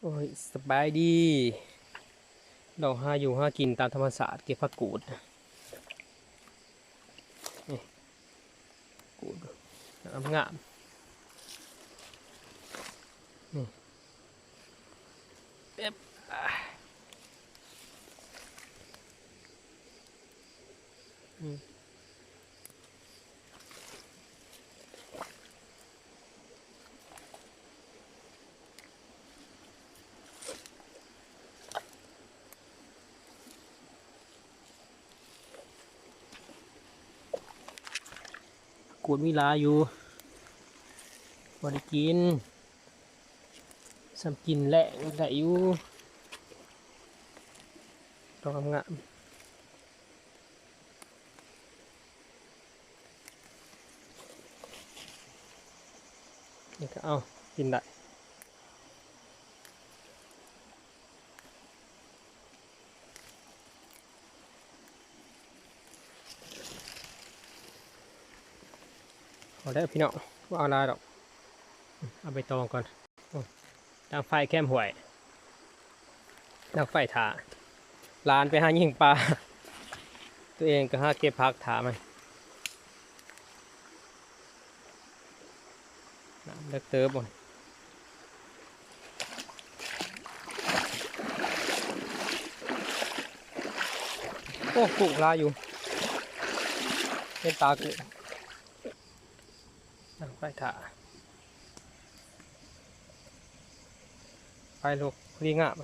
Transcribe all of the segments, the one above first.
ໂອ້ຍ ສະບາຍດີ ລອງຫາຢູ່ຫາກິນຕາມທຳມະຊາດ ເກັບຜັກກູດ ນີ້ ກູດງາມໆ ນີ້ ເປັບ ອືມ ກູດມີຫຼາຍຢູ່ ພໍໄດ້ກິນ ສ່ຳກິນແລງໄດ້ຢູ່ ດອກງາມໆ. ນີ້ກໍເອົາ ກິນໄດ້ ພໍແລ້ວພີ່ນ້ອງ ບໍ່ເອົາຫຼາຍດອກ ເອົາໃບຕອງກ່ອນ. ໂອ້ ດັງໄຟແຄມຫ້ວຍ ດັງໄຟຖ້າ ຫຼານໄປຫາຍິງປາ ຕົວເອງກໍຫາເກັບຜັກຖ້າມັນ ນ້ຳເລິກເຕີບ. ໂອ້ ກຸ້ງຫຼາຍຢູ່ ເຫັນຕາກຸ້ງ. ຕັ້ງໄຟຖ້າ ໄຟລຸກ ພໍດີງາມ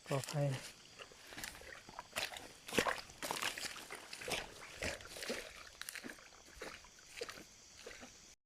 ກໍໄຟ